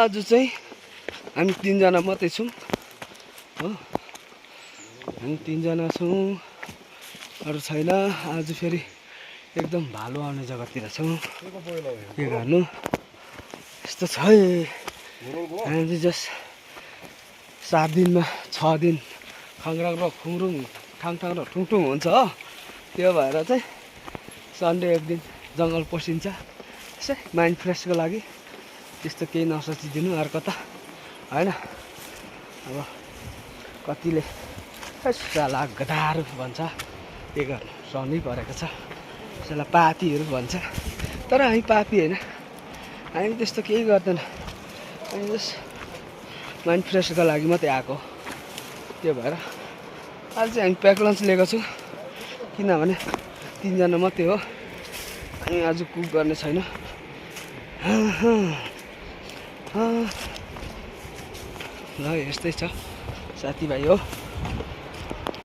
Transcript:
आज चाहिँ हामी 3 जना मात्रै छौँ हो। हामी 3 जना छौँ, अरू छैन। आज फेरि एकदम भालु आउने जग्गातिर छौँ के गर्नु। यस्तो छ है, हामी जस्ट 7 दिनमा 6 दिन खङ्ग्राङ र खुङरुङ ठाङठाङ र ठुङठुङ हुन्छ हो। त्यो भएर चाहिँ सन्डे एक दिन जङ्गल पसिन्छ यसै माइन्ड फ्रेसको लागि। त्यस्तो केही नसोचिदिनु अर्को त होइन। अब कतिले साला गधाहरू भन्छ, के गर्नु, सहनै परेको छ। साला पापीहरू भन्छ, तर हामी पापी होइन, हामी त्यस्तो केही गर्दैन। हामी जस्ट माइन्ड फ्रेसको लागि मात्रै आएको। त्यो भएर आज चाहिँ हामी प्याक लन्च लिएको छौँ, किनभने 3 जना मात्रै हो। हामी आज कुक गर्ने छैन। ल यस्तै छ साथीभाइ हो।